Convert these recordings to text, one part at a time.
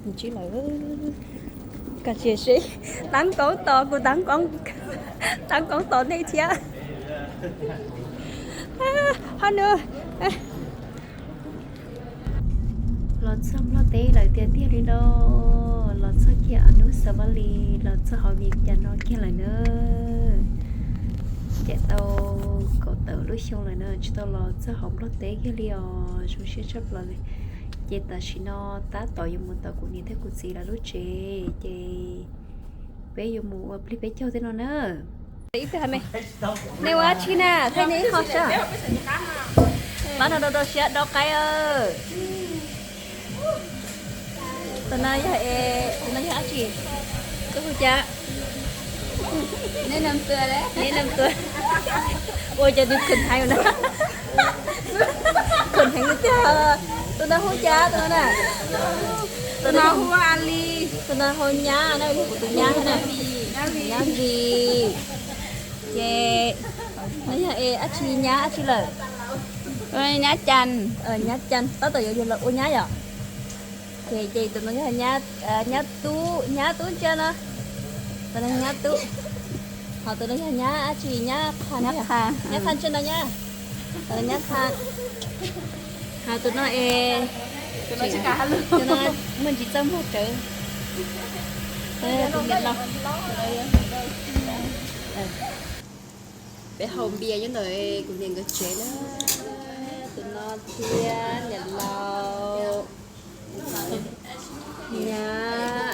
Ntsib lawm, koj cia seb, tav koob tos kuv, tav koob tos nej thiab. Ho nws los txog Nplog teb lawm tiag tiag li no, los txog kiag Anusavali, los txog hauv Vias Cas no kiag lawm na. Ncaim tau kaum tawm lub xyoo lawm na tsis tau los txog hauv Nplog teb kiag li os, zoo siab tshaj plaws li. Ces tam sim no tab tom yuav mus tom kuv niam thiab kuv txiv lawv lub tsev, ces peb yuav mus ua plig peb caug tej no na. Nej ua dab tsi na, thaij nej ib qho saib. Pab no rau rau siab dob qaib. Tus no yog, tus no yog dab tsi? Koj hu cas? Neb nam tua. Ua cas nws khwm heev na. Khwm heev tiag. Tus no hu cas tus no na? Tus no hu Ali. Tus no hu Nyab na, yog kuv tus nyab na. Nyab Vim. Ces no yog es dab tsi, nyab dab tsi lawm? Nyab Cas. Nyab Cas, tab tom yuav los ua nyab yom. Ces tus no yog nyab Tub, nyab Tub ntsia no. Tus no nyab Tub. Ho tus no yog nyab dab tsi, nyab Qha, nyab Qha ntsia no nyab. Nyab Qha. Ho tus no es, tus no muaj ntsis txaj muag rawv. Tus niam laus. Peb haus npias nyob ntawm kuv niam nkawd tsev na. Tus no thiab niam laus. Nyab.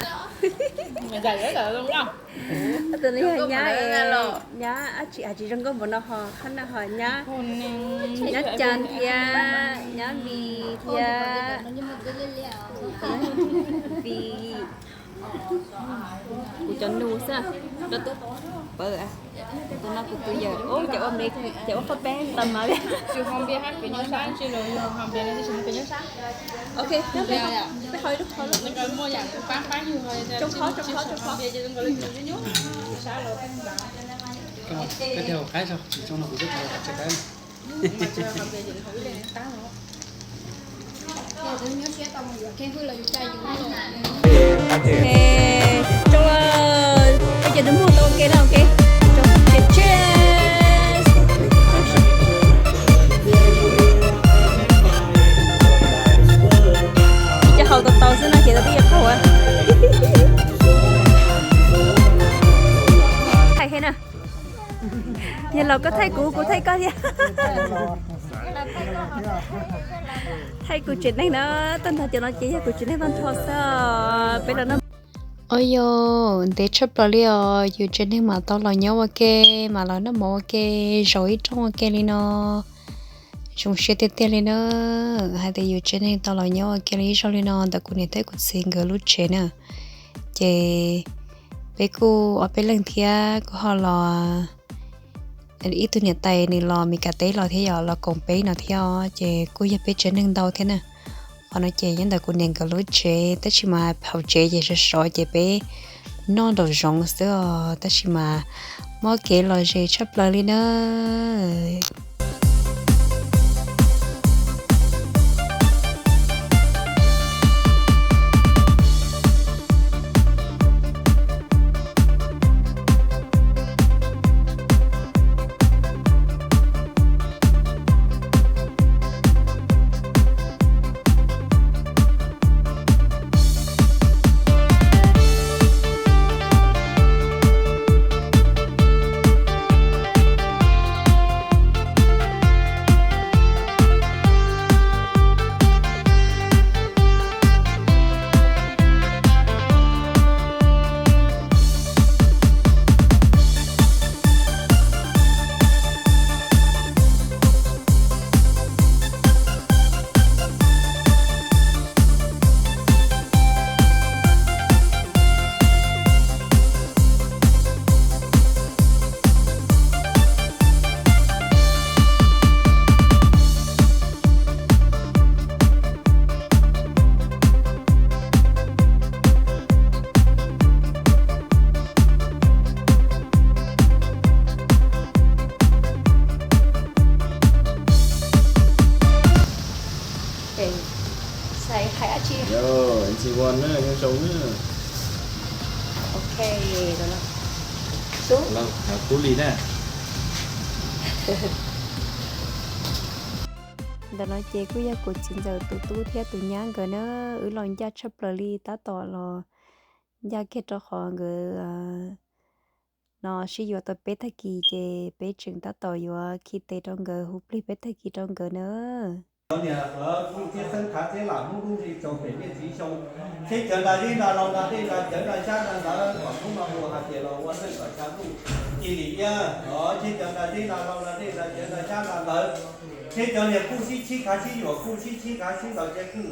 Tus no yog nyab, nyab dab tsi, tsis zoo nkauj npaum no ho, qhov no ho nyab, nyab Cas thiab nyab Vim thiab Vim. Kuv cov nus xwb, rau tub pawv. Tus no kuv tus yawm, ub, ces ua me, ces ua qhov peb tau mas li. Ok, peb haus ib lub qhov, tsoo qhov, tsoo qhov, tsoo qhov. Tsoo, peb cov nus muag tau ua ke na, ok. Tsoo, cheers, cheers. Ib co haus tau tau xwb no ces tau peb yuav qaug. Thaij thiab na. Yog los koj thaij kuv, kuv thaij koj thiab. Thaij kuv tsev neeg na, tag nrho cov no ces yog kuv tsev neeg tag nrho xwb. Peb los noj. Ua yog ntev tshaj plaws li os, yus tsev neeg mam tau los nyob ua ke, mam los noj mov ua ke, zaum ib rooj ua ke li no. Zoo siab tiag tiag li na, hais tias yus tsev neeg tau los nyob ua ke li ib zaug li no ntawm kuv niam thiab kuv txiv nkawd lub tsev na. Ces peb kuj ob peb leeg thiab kuj ho los, ib tug niam tais nws los Meskas teb los thiab, yog los koom peb no thiab, ces kuj yog peb tsev neeg ntau thiab na. Qhov no ces nyob ntawm kuv niam nkawd lub tsev, tab sis mas hauv tsev ces sov sov ces peb noj nraum zoov xwb os, tab sis mas muaj kev lom zem tshaj plaws li na. Hais dab tsi? Yo, ntxhi ua na, nyob zoo na. Ok, no. Tub li na. Ntawm no ces kuj yog kuv txiv ntxawm tus tub thiab tus nyab nkawd na, wb los ncaj tshaj plaws li, tab tom los ncaj kiag rau qhov nkawd no sib yuav tau peb tag kis ces peb tseem tab tom yuav khi tes rau nkawd, hu plig peb tag kis rau nkawd na. Niam, kuj thiab xeeb khav thiab lam hnub hnub li rau pem niaj txiv xyoo. Thiab cov nra zeb nra lau nra dej nra cawv nra xyab nra ntawv kom hnub no mus hais tias los ua neej kom xya ntuj ci li iab. Thiab cov nra zeb nra lau nra dej nra cawv nra xyab nra ntawv, thiab cov niag kuj sib txhib khav sib yuam kuj sib txhib khav sib ntaus ces kuj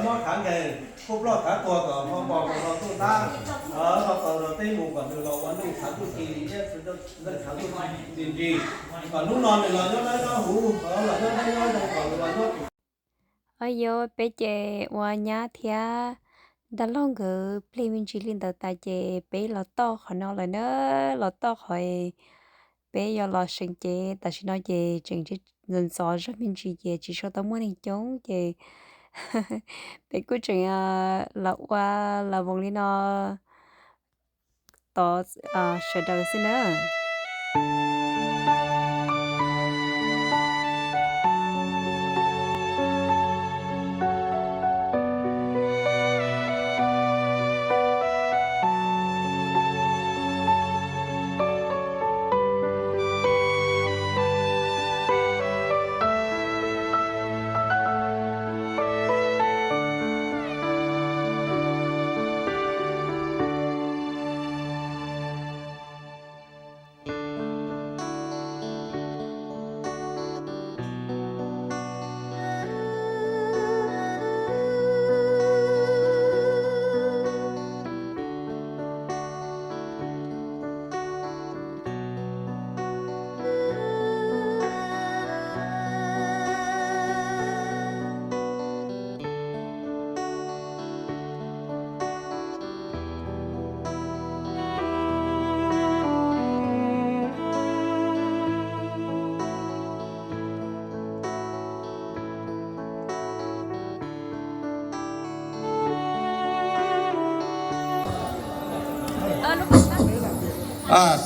mob khav nkeeg, kuj ploj khav tuag kom hmo npog kom los tuj tab, los tau los teb mus kom nws los ua neej xya ntuj ci li iab, neej xya ntuj ci li ntsis, kom hnub no nws los nyob dawb nyob huv, los nyob dawb nyob zoo kom nws los nyob. Aub, yuav peb ces ua nyab thiab dab laug nkawd plig me ntsis li ntawd tas ces peb los toj qhov no lawm na, los toj qhov peb yuav los seev cev. Tam sim no ces tseem ntxov ntxov zog me ntsis ces tsis tshua tau muaj neeg coob ces peb kuj tseem los ua los voos li no tos sawv daws xwb na.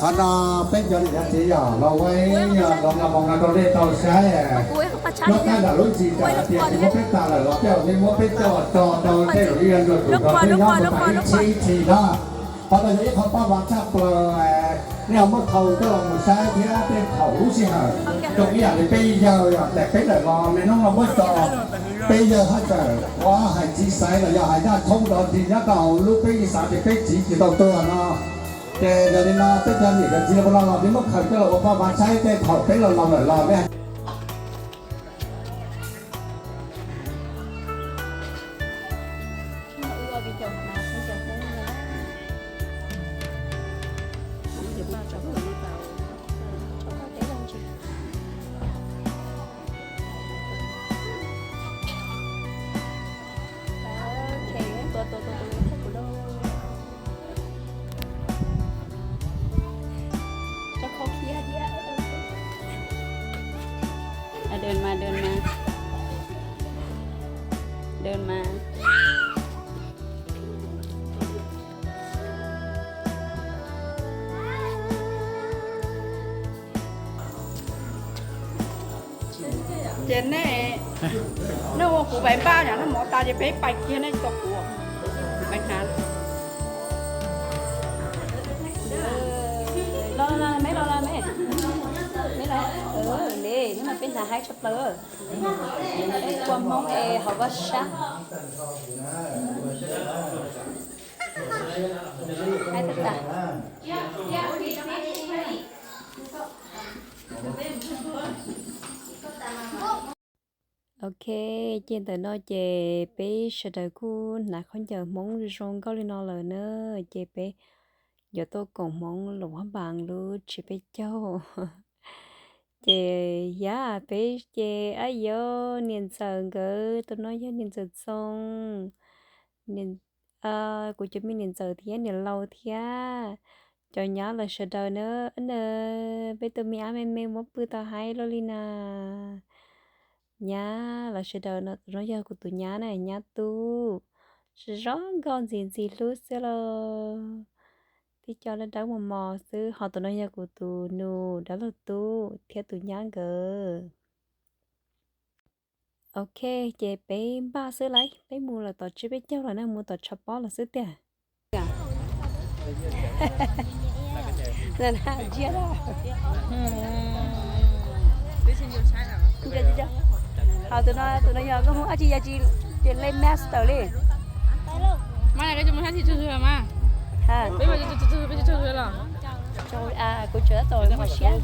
Qhov no peb cov niam cov txiv yog los ua ib los nqa moos no rau nej tau saib. Nyob qab nram lub ntsis tsam hais tias tsis muab peb tag lawm los tej zaum nej muab peb coj tso rau tej zaum ib yam nrog tus rau peb nyob rau tas ib txhis ib txhis na. Qhov no yog ib qho paj vas tshaj plaws, nej ho muab thau coj los mus saib thiab tej thaum lub sij hawm zoo ib yam li peb yawg yog tas peb lawm los niaj hnub no muab tso peb yawg haj txawm ua hais txiv xaiv los yog hais zaj tshoob rau txiv nyob rau hauv lub peb ib xav tias peb txiv tsis tau tuag no. Ces yog li no peb cov niam cov txiv los no los peb muab khaws coj los ua paj vas saib tej thaum peb los laus lawm los peb Dim mas, dim mas, dim mas. Ces nej, nej ua kuv pais npaj yom, noj mov tas ces peb pais kiag nej tos kuv pais hnav. Los los me, los los me, me los, li hnub no peb hnav haib tshaj plaws. Peb ua Hmoob es haus vaj sab. Haib tag tas. Ok, ces ntawm no ces peb sawv daws kuj hnav khaub ncaws Hmoob zoo nkauj li no lawm na, ces peb yuav tuaj koom Hmoob Luam Phaj Npaas lub tsev peb caug. Ces yam peb ces ab yov niam ntxawm nkawd tus no yog niam ntxawm Txoos, kuv cov me niam ntxawm thiab niam laus thiab cov nyab lawv sawv daws na. Peb tus me ab me me muab pw tau haib luaj li na. Nyab los sawv daws no, tus no yog kuv tus nyab na, nyab tub. Zoo nkauj ntxim ntxim hlub xwb los. Tib co dawb dawb mos mos xwb, ho tus no yog kuv tus nus dab laug tub thiab tus nyab nkawd. Ok, ces peb npaj xwb lauj, peb mus lawm tom tsiab peb caug lawm na, mus tom tshav pob lawm xwb tiag. Ho tus no, tus no yog koj hu dab tsi, yog tsis, tsis lej master li. Mas, kuv tsuas tab tom muaj siab.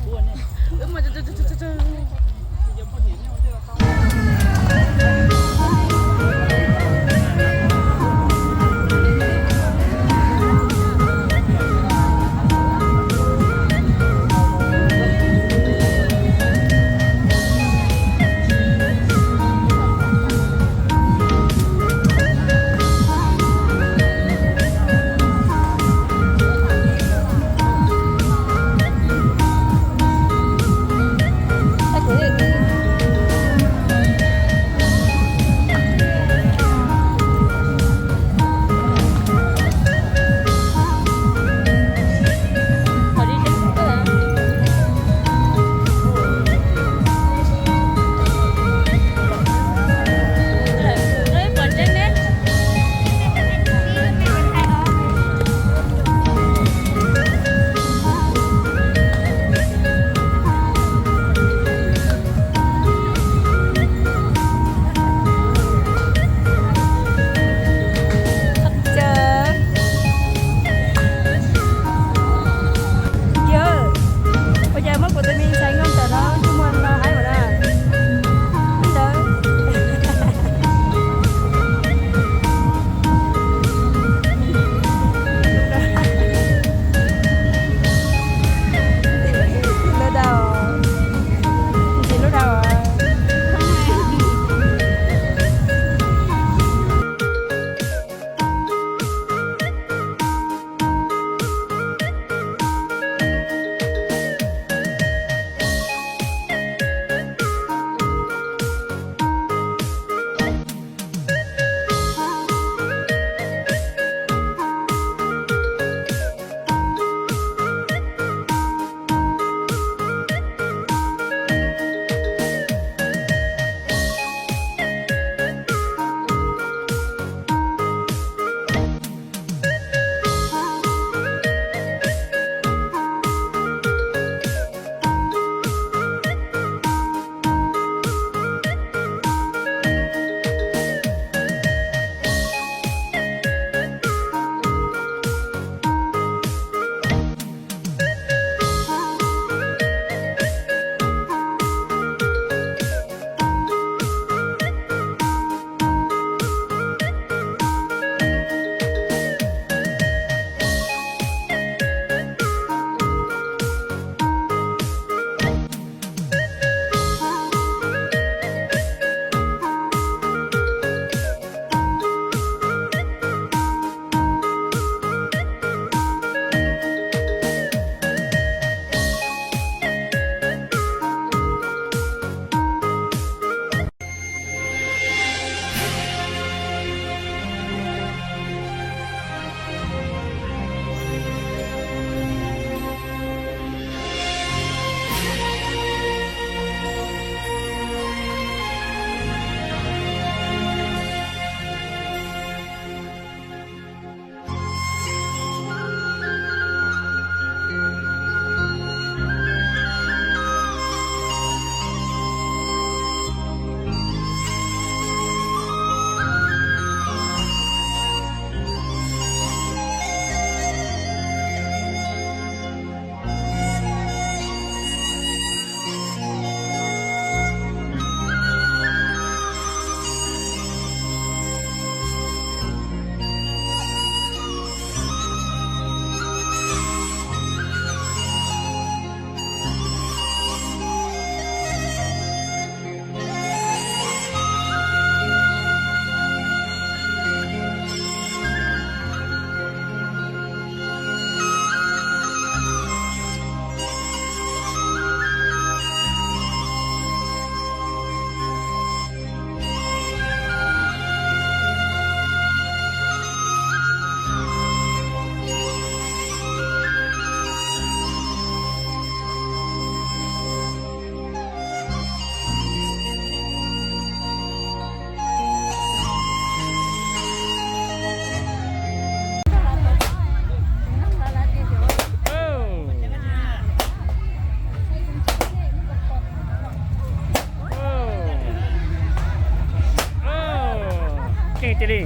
Keej tiag li,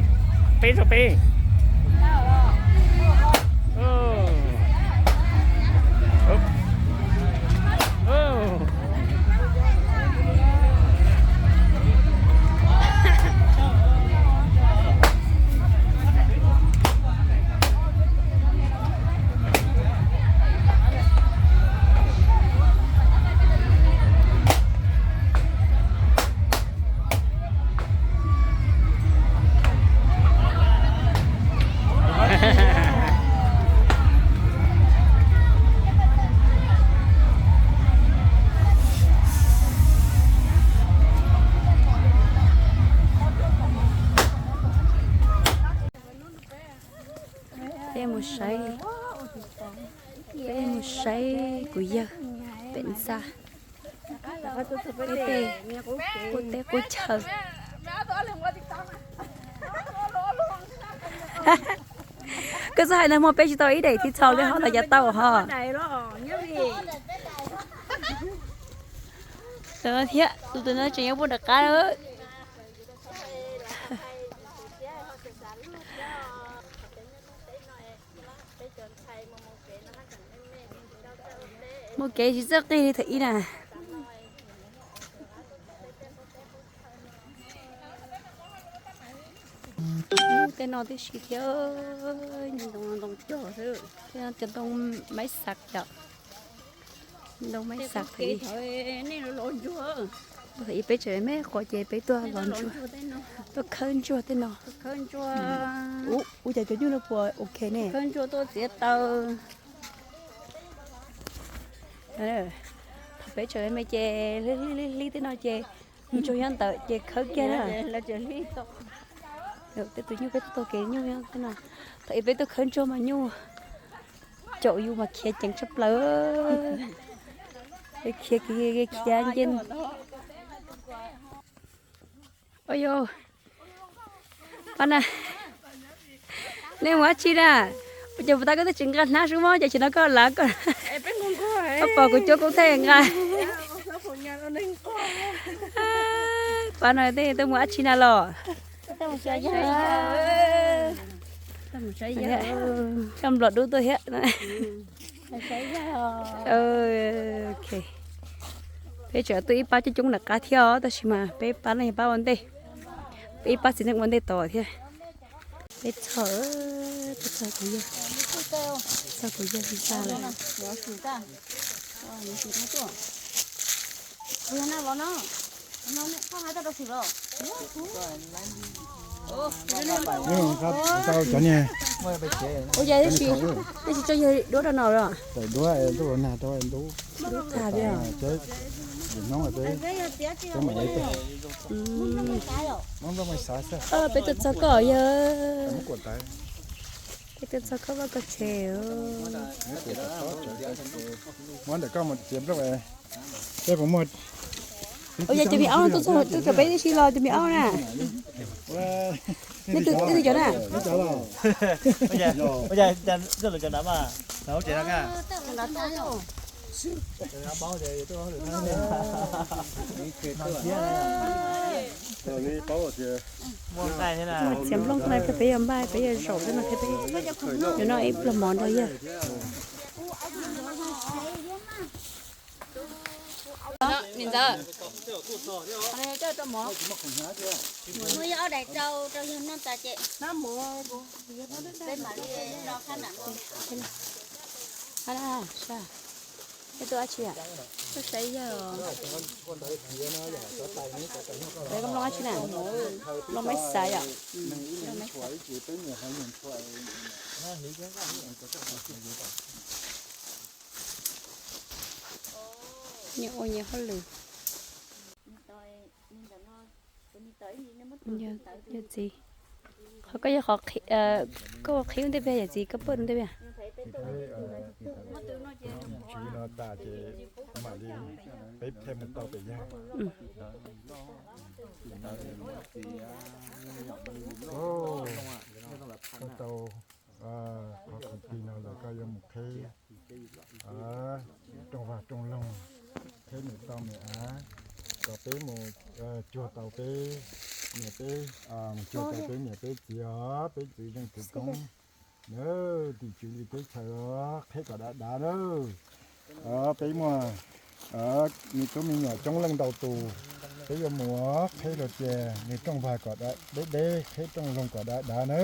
peb rau peb. Peb mus saib, peb mus saib kuv yawg pem ntxa. Peb tej qub teb qub chaw. Koj txhob hais nag hmo peb tsis tau ib daim thiv txhaum li ho los yav tau ho. Tus no thiab, tus no tseem yuav pub nram qab. Mus kev tsis txawj qig li thaum ib na. Tej no tib si thiab, ntoo cog xwb, tej no cov ntoo maib xav yom, ntoo maib xav. Thaum ib peb tseem me qhuav ces peb tuaj los ntsuag, tuaj khawb ntsuag tej no. Ua cas cov nyuj no puas ok ne? Khawb ntsuag tuaj txiav taw. Thaum peb tseem me ces hlib hlib hlib tej no ces ntsuag nyob ntawd ces khawb kiag na. Tej tus nyuj peb tuaj kev nyuj tej no. Thaum ib peb tuaj khawb ntsuag mas nyuj caum yus mas khiav ceev tshaj plaws. Khiav khiav nce. Ua yog, pab na, nej mus dab tsi na? Ua cas puas tas koj twb tsis nqa hnab sub mob ces tsis no koj lav koj, koj pom kuv cuab koob thaij nqa. Pab no tej tuaj mus dab tsi na los? Coj nplom dub tuaj thiab. Peb tseem tuaj ib pab coob coob nram qab thiab os, tab sis mas peb pab no yog pab ua ntej, peb ib pab txiv neej ua ntej tod thiab. Peb txog, peb txog kuv yawg, txog kuv yawg ntxa lawm. Ua cas tab sis, tab sis tso yawg duab rau no los? Duab tag li os. Peb tuaj txog koj yawg, peb tuaj txog koj vaj koj tsev. Ua cas cov me aub no tuaj txog twb cov peb tib si los cov me aub na? Nej tus cov na? Txiav nplooj no peb yuav npaj peb yuav zaum tej no thiab peb yuav noj ib pluag mov nrog yawg. Niam ntxawm, muaj ob daim rau rau yawg noj tas ces peb mam li rau qab nram no. Peb tuaj dab tsi? Tuaj saib yawg. Peb nplooj dab tsi na? Nplooj maib xav yom. Nyias ua nyias hauj lwm. Yawg txiv, qhov koj yog qhov, koj ua qhib ua ntej peb yawm txiv koj pawj ua ntej peb. Koj tau qhov kwv tij no lawm koj yuav mus qhib rooj vag rooj loog, qhib niam tau me av, kom peb mus cuag tau peb niam peb Mus cuag tau peb niam peb txiv os, peb txiv zeej txiv koob na, tim tswv li teb chaws os, qheb kom dav dav na. Peb muaj me tub me nyuam coob leej ntau tus, peb yuav mus qheb rau tias nws rooj vag kom deb deb, qheb rooj loog kom dav dav na.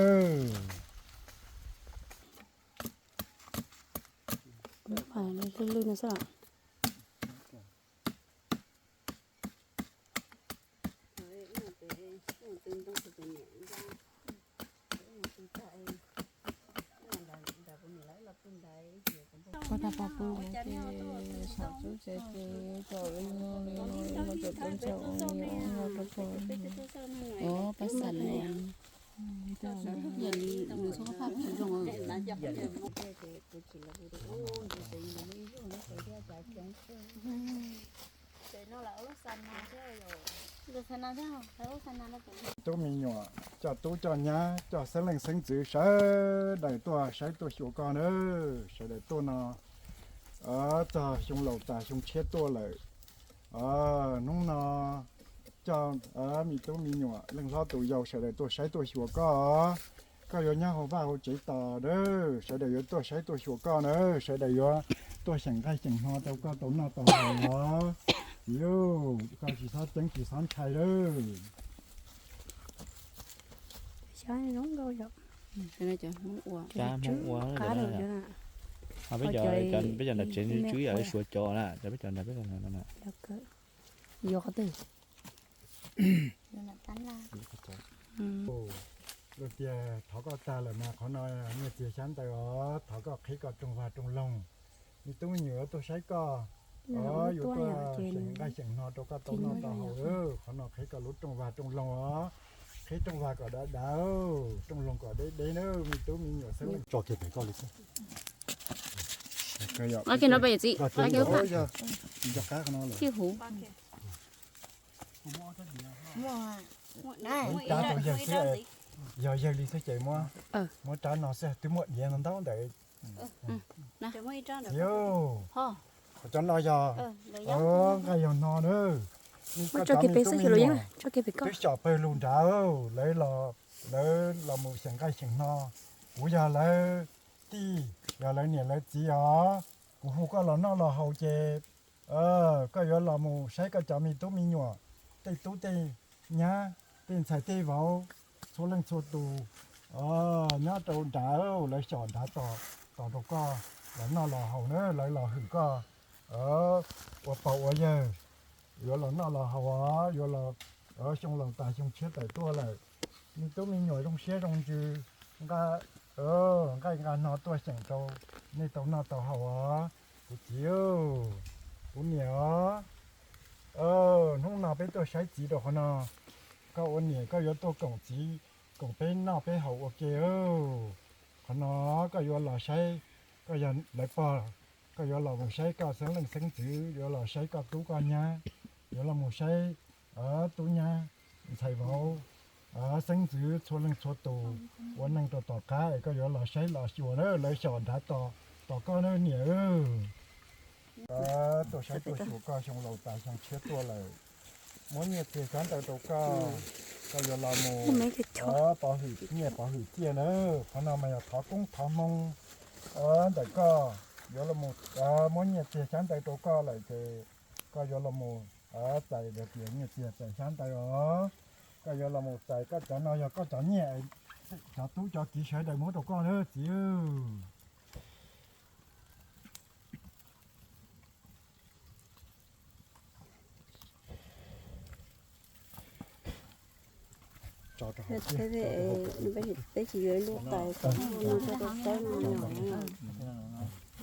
Lwj lwj no xwb. Ua tag pov pw ntawd ces saum tub tsev pw, tau ib muag li muag tau tub ntxawg ua li ua rau pog. Ua pab xam li. Yog li nws txhob qab phab zoo. Tub me nyuam, coj tub coj nyab, coj xeeb leej xeeb ntxwv sawv daws tuaj saib tuaj xyuas koj na. Sawv daws tuaj no txog xyoo laus tas xyoo tshiab tuaj lawm. Hnub no coj me tub me nyuam, leej hlob tus yau sawv daws tuaj saib tuaj xyuas koj. Koj yuav nyob hauv vaj hauv tsev tos na, sawv daws yuav tuaj saib tuaj xyuas koj na, sawv daws yuav tuaj xyeem nqaij xyeem hno rau koj tau noj tau haus os. Txiv, koj tsis txhob ceeb tsis txhob ntshai lawm. Peb cov nram tsev tswb yam li Suav cov na, cov peb cov nram tsev tswb yam li Suav cov na. Yuav qhov twg? Luag tias thov koj tag lawm mas qhov no nyiaj txiag xyab ntawv os, thov koj qhib koj rooj vag rooj loog. Me tub me nyuam yuav tuaj saib koj, yuav tuaj xyeem nqaij xyeem hno rau koj tau noj tau haus. Qhov no qhib koj lub rooj vag rooj loog os, qhib rooj vag kom dav dav, rooj loog kom deb deb na, me tub me nyuam xeeb leej. Tso kiag pem koj li xwb. Rab no lawm. Rab rau yawg xwb, yog yawg li xwb ces muab, muab rab no xwb, twb muaj diav no ntau ntawd. Qhov cov no yog nqaij yog hno na. Twb xyom pawg lug nrad, lawv, lawv los mus xyeem nqaij xyeem hno. Kuv yog lawv tij, yog lawv niam lawv txiv os. Kuv hu koj los noj los haus ces koj yuav los mus saib koj cov me tub me nyuam, tej tub tej nyab, tej ntxhais tej vauv, txhua leej txhua tus nyob rau nrad, lawv xyom nrad tos, tos rau koj los noj los haus na, lawv los hwm koj ua pog ua yawg, yuav los noj los haus os, yuav los xyoo laus tas xyoo tshiab tawm tuaj lawm. Me tub me nyuam zoo siab zoo ntsws, nqa nqaij nqa hno tuaj xyeem rau nej tau noj tau haus os. Kuv txiv, kuv niam os, hnub no peb tuaj saib txiv rau qhov no, koj ua niam koj yuav tuaj koom txiv, koom peb noj peb haus ua ke. Qhov no koj yuav los saib, koj yog lawv pog, koj yuav los mus saib koj xeeb leej xeeb ntxwv, yuav los saib koj tub koj nyab, yuav los mus saib tub nyab, ntxhais vauv, xeeb ntxwv txhua leej txhua tus ua neej rau tom qab es koj yuav los saib los xyuas na, lawv xyom nrad tos, tos koj na niam. Tuaj saib tuaj xyuas koj xyoo laus tas xyoo tshiab tuaj lawm. Muab nyiaj txiag xyab ntawv rau koj, koj yuav los mus pov hwm nyiaj pov hwm txiaj na. Qhov no mas yog thov koob thov hmoo ntawm koj, yuav los mus, muab nyiaj txiag xyab ntawv rau koj lawm ces koj yuav los mus txais tias nyiaj txiag txais xyab ntawv os. Koj yuav los mus txais koj cov no yog koj cov nyiaj, cov tub cov kiv sawv daws muab rau koj na txiv. Peb tsis yuav lub tais kom no rau txawb no,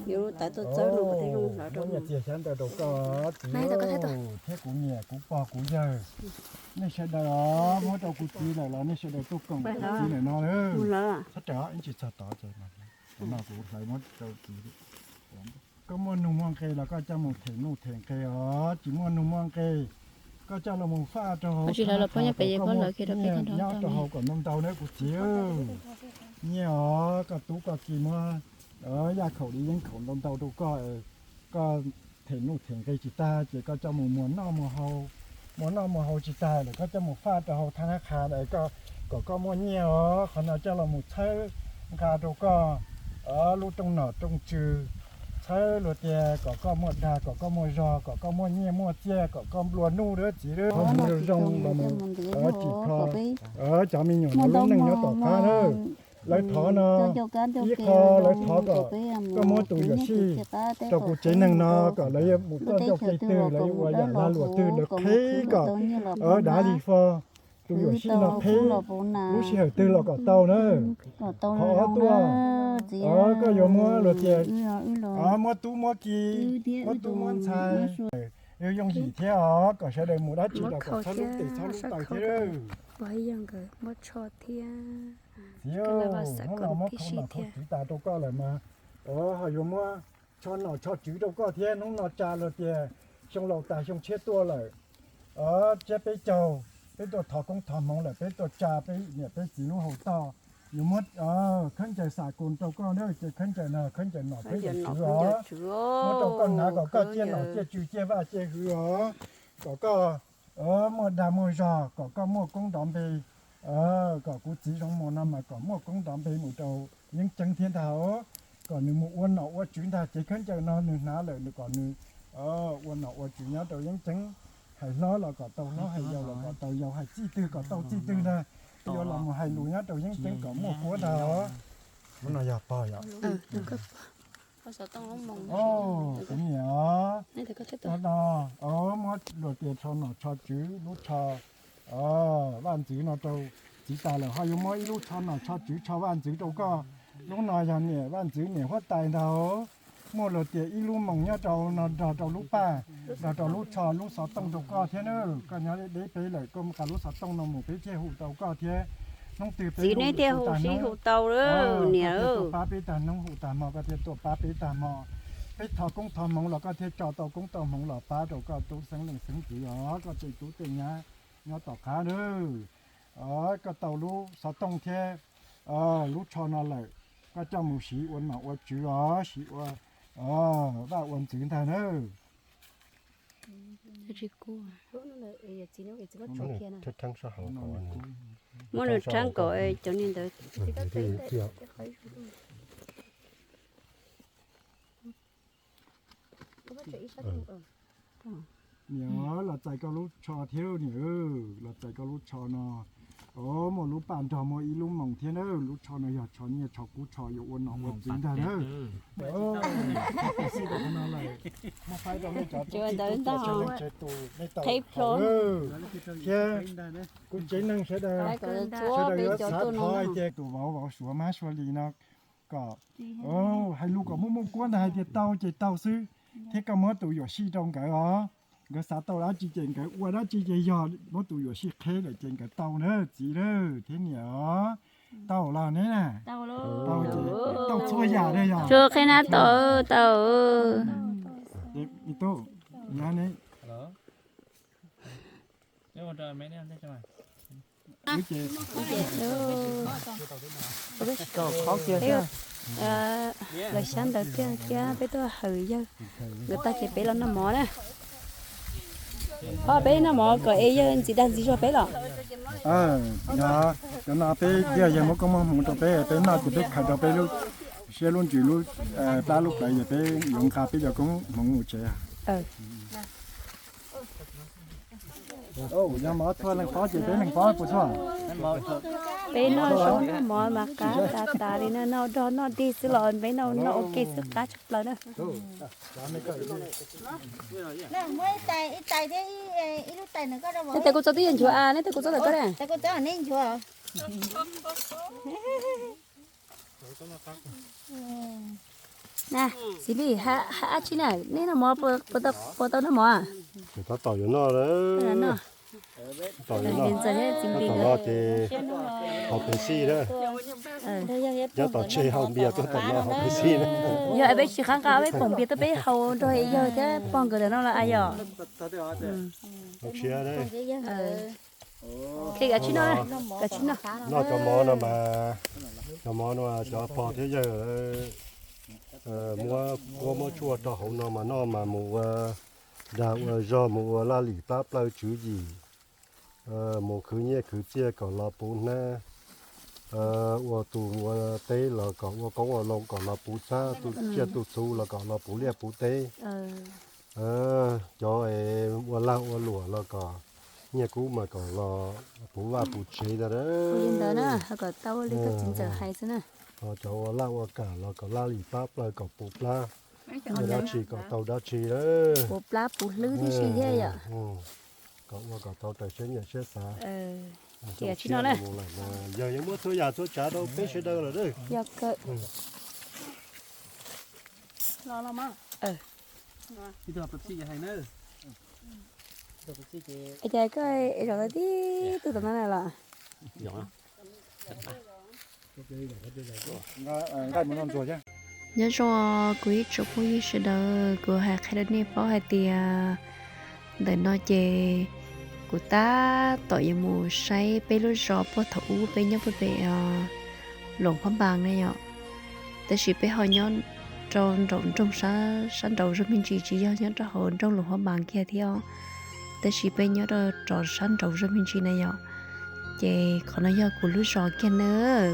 yuav lub tais tuaj txawb no kom thiaj zoo hlawv rau. Nyiaj txiag xyab ntawv rau koj txiv thiab kuv niam kuv pog kuv yawg, nej sawv daws os, muab rau kuv txiv lawm los nej sawv daws tuaj koom kuv txiv lawm no. Txhob raws ib ntsis txog tod ces no kuv hlawv muab rau txiv. Koj muaj nuj muaj nqe los koj coj mus them nuj them nqe os, tsis muaj nuj muaj nqe koj coj los mus faj rau hauv, nyob rau hauv kom ntau ntau na kuv txiv. Nyiaj os, koj tub koj kiv muab yaj khaum li yeeb khaum ntau ntau rau koj, koj them nuj them nqe tsis tag ces koj coj mus muas noj muas haus, Muaj noj muaj haus tsis tag lawm koj coj mus faj rau hauv thab nab qha kom koj muaj nyiaj os. Qhov no coj los mus txhawb nqa rau koj lub rooj nom rooj tswv, txhawb luag tias kom koj muaj dag, kom koj muaj zog, kom koj muaj nyiaj muaj txiaj, kom koj nplua nuj dab txiv dab. Qhov zoo los mus tsim kho cov me nyuam no lub neej nyob tom qab na. Lawv thov no, ib qho lawv thov kom koj muab tus yuam sij rau kuv tsev neeg no kom lawv yuav mus txoj ncauj kev twg, lawv yuav ua yam lag luam twg, lawv qhib kom dav li fo. Tus yuam sij no qhib lub sij hawm twg los kom tau na. Qhov ob tuaj, koj yuav muab luag tias muab tub muab ki, muab tub muab ntxhais, yuav yooj yim thiab os, kom sawv daws mus dab tsi los kom txhob lub tes txhob lub taw thiab. Txiv, hnub no muab khau nom khau tswv tas rau koj lawm mas, ho yuav muab tsho nom tsho tswv rau koj thiab. Hnub no tsa luag tias xyoo laus tas xyoo tshiab tuaj lawm. Tsiab peb caug, peb tuaj thov koob thov hmoov lawm, peb tuaj tsa peb niam peb txiv lub hau toj. Yuav muab khaub ncaws xam kus rau koj na, ces khaub ncaws no khaub ncaws nom peb yuav tswv os. Muab rau koj hnav kom koj ciaj nom ciaj tswv ciaj vaj ciaj hwv os, kom koj muaj dag muaj zog, kom koj muaj koob nrov npe, kom kuv txiv Zoov Muas no mas kom muaj koob nrov npe mus rau yeeb ceeb thiab ntag os. Kom nws mus ua nom ua tswv ntag, ces khaub ncaws no nws hnav lawm nws kom nws ua nom ua tswv nyob rau yeeb ceeb. Hais hlob los kom tau hlob, hais yau los kom tau yau, hais txij twg kom tau txij twg ntag. Yuav los mus hais lus nyob rau yeeb ceeb kom muaj kuab ntag os. Lub no yog pog yom? Kuv niam os, no muab luag tias tsho nom tsho tswv lub tsho vaj ntxwv no rau txiv tas lawm, ho yuav muab ib lub tsho nom tsho tswv tsho vaj ntxwv rau koj. Lub no yog niam vaj ntxwv niam huab tais ntag. Muaj luag tias ib lub moos nyob rau no nrog rau lub paj, nrog rau lub tsho lub xov tooj rau koj thiab na. Koj nyob deb peb lawm koj mus qas lub xov tooj no mus peb thiaj hu tau koj thiab. Hnub twg peb hu tau, niam tuaj pab peb tag hnub, hu tag hmo koj thiaj tuaj pab peb tag hmo. Peb thov koob thov hmoov los koj thiaj tso tau koob tau hmoov los pab rau koj tub xeeb leej xeeb ntxwv os, koj tej tub tej nyab nyob tom qab na. Koj tau lub xov tooj thiab lub tsho no lawm, koj coj mus siv ua nom ua tswv os, siv ua vaj ua ntxwv ntag na. Muab nws rhaub kom cov niag ntawd. Niam, los txais koj lub tsho thiab niam, los txais koj lub tsho no. Muaj lub paj nrog muaj ib lub moos thiab na, lub tsho no yog tsho nyiaj tsho kub tsho yuav ua nom ua tswv ntag na. Muab faib rau nej cov tub txib tub txawj leej txawj tus nej tau qhov thiab kuv tsev neeg sawv daws, sawv daws yuav xav thov hais tias tus vauv vauv Suav mab Suav Lis no kom hais lus kom muaj muaj kuab ntag, hais tias tau ces tau xwb, thiab koj muab tus yuam sij rau nkawd os. Nkawd xav tau dab tsi ces nkawd ua dab tsi ces yog muab tus yuam sij qheb lawm ces nkawd tau na txiv thiab niam os. Tau los ne, tau txhua yam li yog. Tsuas qheb nab tau, tau. Lawv xyab ntawv tiag thiab peb tuaj hawm yawg nkawd tag ces peb los noj mov na. Ho peb noj mov kom es yawg ntxiv dag ntxiv zog peb los. Cov no peb tiag yawg muab koob muab hmoov rau peb, peb noj ces peb khaws rau peb lub siab lub ntsws lub plab lub plawv ces peb yuav nqa peb cov koob hmoov mus tsev. Yog mov txhua leej pob ces peb leej pob puas txhua? Peb noj zoo mov mas qab tas tas li na, noj dog noj dig xwb los peb noj ua ke xwb qab tshaj plaws na. Neb tais kuv txo twb yog nchuav a, neb tais kuv txo ntawm koj na. Na, Xis Lis, hab tsi na, neb noj mov puas tau noj mov? Tab tom yuav noj, tab tom noj ces haus pes xij na. Nyob tom tseg haus npias tuaj tom no haus pes xij na. Yog peb tsis qab nqa peb poom npias tuaj peb haus nrog yawg thiab pog nkawd ntawm no los a yom. Noj cov mov no mas, cov mov no mas cov pog thiab yawg muab kuab muab tsuaj rau hauv no mas noj mas mus ua dag ua zog mus ua laj lim pab plaws tswv yim, mus khwv nyiaj khwv txiaj kom los puv hnab, ua tus ua teb los kom ua qoob ua loo kom los puv txhab, tus tsiaj tus txhu los kom los puv liaj puv teb. Cov ua lag ua luam los kom nyiaj kub mas kom los puv vaj puv tsev ntag. Cov ua laj ua kam los kom laj lim pab plaws kom puv plab, nyiaj dab tsi kom tau dab tsi. Puv plab puv hlwb tib si thiab yom. Kom ua kom tau raws siab nyiam siab xav. Yawg yeej muab txhua yam txhua tsav rau peb sawv daws lawm. Cas koj zov tau tib tug tom no na los? Nyob zoo kuv ib tsoom phooj ywg sawv daws, kuv hais qhia rau nej paub hais tias ntawm no ces kuv tab tom yuav mus saib peb lub zos puag thaum ub peb nyob puag pem Loos Phab Npas ne yom. Tab sis peb ho nyob rau nraum nroog sab nraud zog me ntsis, tsis yog nyob rau hauv nroog Loos Phab Npas kiag thiab os. Tab sis peb nyob rau rov sab nraud zog me ntsis na yom. Ces qhov no yog kuv lub zos kiag na,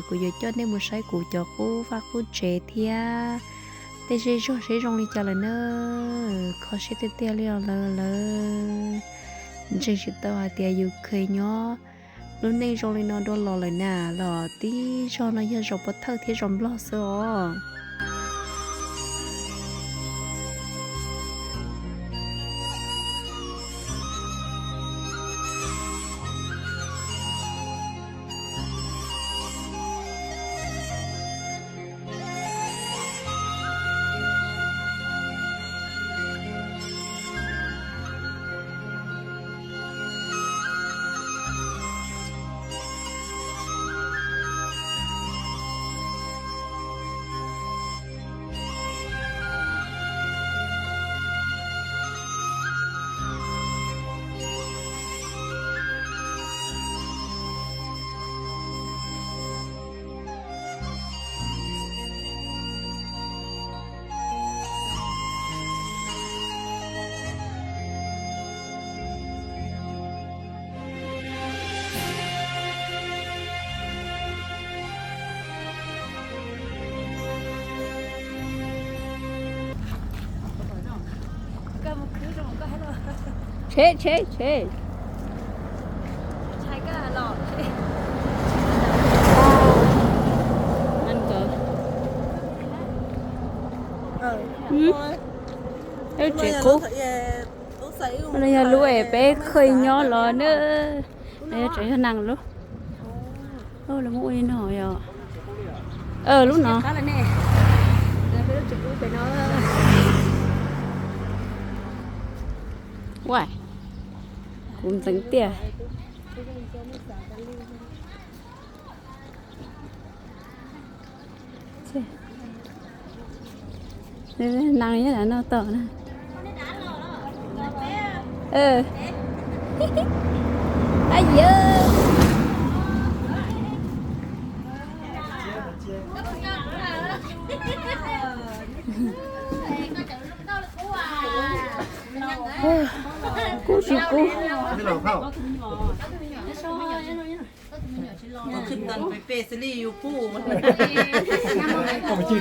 kuv yuav coj nej mus saib kuv cov qub vaj qub tsev thiab tej zej zog seb zoo li cas lawm na. Kho siab tiag tiag li os lawv, lawv ntseeg tsis tau hais tias yus kheev nyob lub neej zoo li no dua los lawm na, los tib zog no yog zos pov thawj thiab zos nplog xwb os. Tshem, tshem, tshem. Lub tsev qub. Lub no yog lub es peb kheev nyob los na. Tseem yog neeg lub. Lawv muab ua li no yog. Lub no. Ua, kuv ntxeev tiag. Neeg nyob no tom na. Ay yawg. Kub tsis kub. Npawg Cwj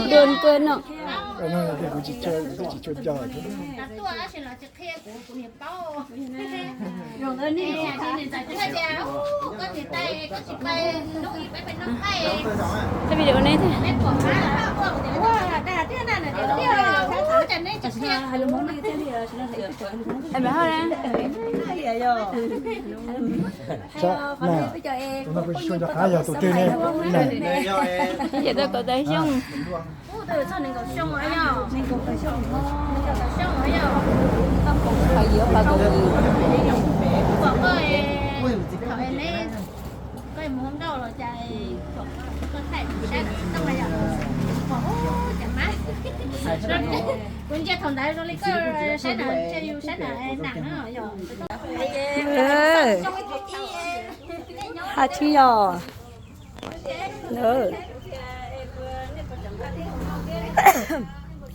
dua nkaus no. Video ne. Ces tau kaum tawm xyoo. Phav yim phav kaum yim. Kuv ntsia thaum ntawd zoo li koj saib na, yus saib na, nam. Ha tsis yog.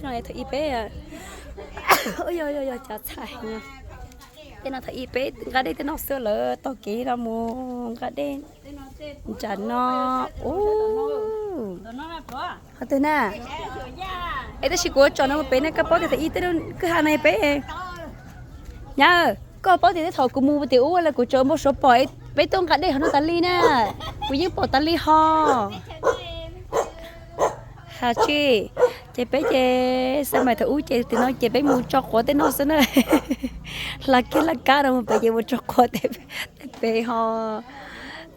Thaum ib peb Yog yog yog, cas txhaj heev. Tej no thaum ub peb nqa dej tej no xwb, lawv taug kev no mus nqa dej nram no. Ub, qhov twg na? Es tab sis kuv tsom no mus pem na, koj paub tias thaum ub tej kwj ha no peb, nyab, koj paub tias tej thaum kuv mus tim ub lawm kuv tsom npau suav pom peb tuaj nqa dej hauv no tas li na. Kuv yeej pom tas li ho. Ha tsi, ces peb ces xav mas thaum ub ces tim no ces peb mus tso quav tej no xwb na. Hla kiag hla kab no mus pem ces mus tso quav tej pem ho.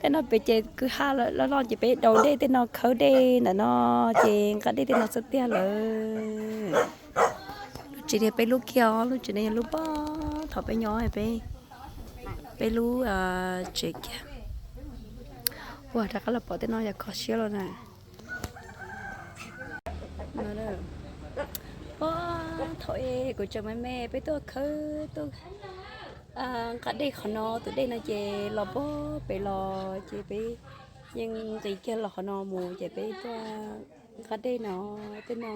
Tej no pem ces kwj ha loj loj ces peb daus dej tej no khawb dej ntawm no, ces nqa dej tej no xwb tiag lawm. Lub tsev no peb lub kiag, lub tsev no yog lub pob thaum peb nyob peb, peb lub tsev kiag. Ua rov qab los pom tej no yog kho siab los na. Pob thaum es kuv tseem me me peb tuaj khawb tuaj nqa dej qhov no, tus dej no ces los pob pem los ces peb yeej nqis kiag los qhov no mus ces peb tuaj nqa dej no, tej no,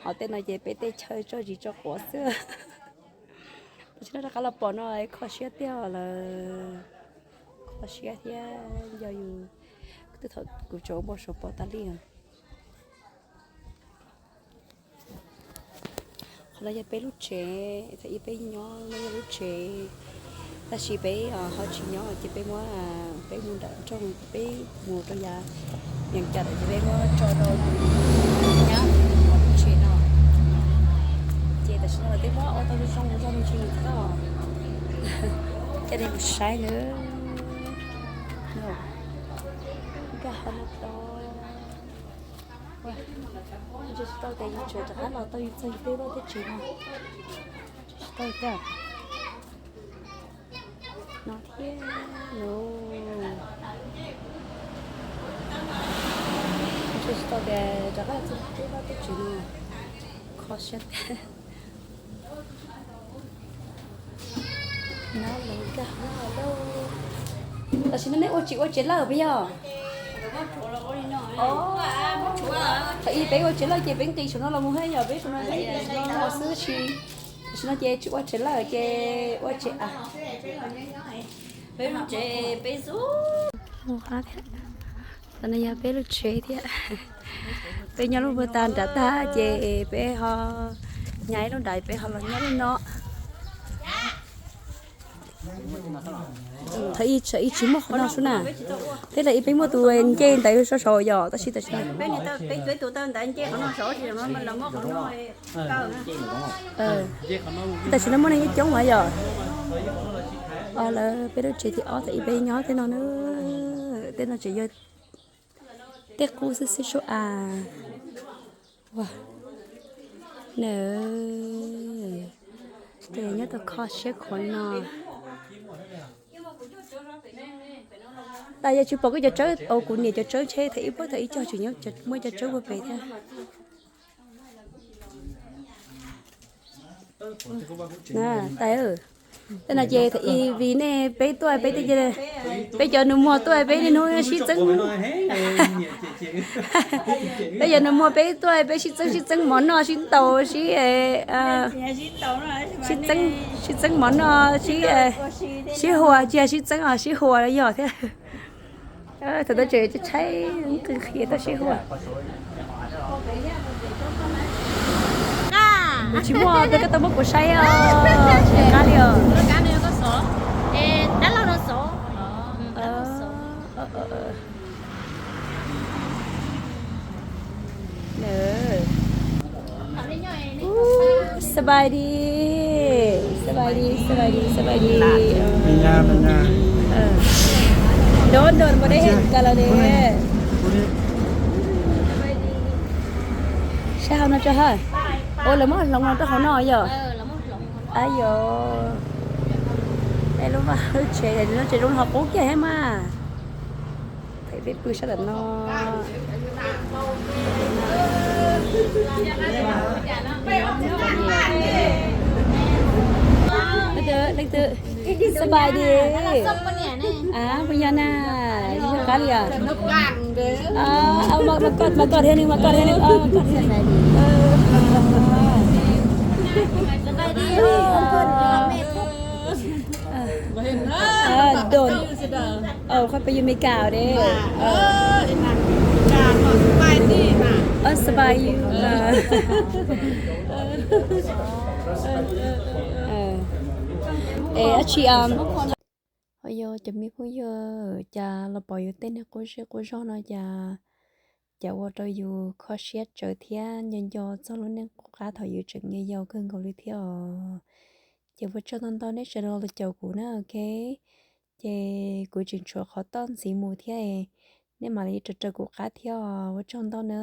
hauv tej no ces peb tej chaw tso zis tso quav xwb. Tam sim no rov qab los pom no kho siab tiag lawm, kho siab thiab yog yus, twb thaum kuv tseem ua npau suav pom tas li os. Qhov no yog peb lub tsev, thaum ub peb nyob no yog lub tsev, tab sis peb ho tsis nyob ces peb muab, peb mus nram nroog, peb mus rau yav yees cas lawm ces peb muab tso rau tus nyab lub tsev no. Ces tam sim no lawv twb muab ua tau zoo zoo zog me ntsis toj, coj nej mus saib nawb. Nkag hauv no tau. Tsis tau tias yus tseem rov qab los tau yus txog yus tej vaj tej tsev no. Tsis tau tias no thiab no. Tsis tau tias rov qab los txog yus tej vaj tej tsev no. Kho siab tiag. No lawv nkag hauv no lawm. Tam sim no nej ua tsis ua tsev lawm puas yog? Thaum ub peb ua tsev lawm ces peb nqis saum no los mus thiab yog peb saum no nqis los xwb tsis. Tam sim no ces tsis ua tsev lawm ces ua tsev a. Tam no yog peb lub tsev thiab. Peb nyob lub puag ta nrad tag ces peb ho hnyav ib lub nrad peb ho los nyob lub no. Thaum ub tsis muaj qhov no xwb na. Peb thaum ub peb muaj tus ncej ntawd sab saud yog tab sis tam sim no tam sim no muaj neeg coob coob mas yog. Lawv peb lub tsev thib ob thaum ub peb nyob tej no na. Tej no tseem yog tej qub xwb xwb sub as. Ua, nws, ces nyob tau kho siab qhov no. Tas yog tsis pom koj cov tsawb, kuv niam cov tsawb ntshe thaum ub puag thaum ub cog tseem nyob muaj cov tsawb puag pem thiab. Tais, tej no ces thaum ub vim nej peb tuaj peb tej, peb cov nus muag tuaj peb niaj hnub sib txeeb. Peb cov nus muag peb tuaj peb sib txeeb sib txeeb mov noj sib ntaus sib, sib txeeb, sib txeeb mov noj sib, sib hua, tsis yog sib txeeb os, sib hua los yog thiab. Thaum ntawd tseem tshaib tshaib qw qhia tau sib hua. Kuv tsis muaj, koj tau muab kuv saib os, tsis qab li os. สบายดี สบายดี สบายดี สบายดี Doos doos puas deb heev kawg los de. Saib hauv no tso ha. Ua lawv muab hloov los rau hauv no yog. Ab yog, peb lub vaj lub tsev no tseem zoo li qub kiag thiab mas. Thaum peb pw sab tom no. Leej twg, สบายดี puas yog na, yog qab li os. Mas koj thiab nws, mas koj thiab nws, mas koj thiab nws. Don't. Oh, koj peb yus Meskas de. Oh, spy you. Es dab tsi, ho yog cov me phooj ywg, cas los pom yus tej neeg quaj zej quaj zog no cas, cas ua rau yus kho siab tsawv thiab nco nco txog lub neej qub qab thaum yus tseem yau yau kawg nkaus li thiab os. Ces ua tsaug ntau ntau nej sawv daws los caum kuv na, ok. Ces kuv tseem tshuav qhov toj ntxiv mus thiab, nej mam li rau rau kuv qab thiab os. Ua tsaug ntau na.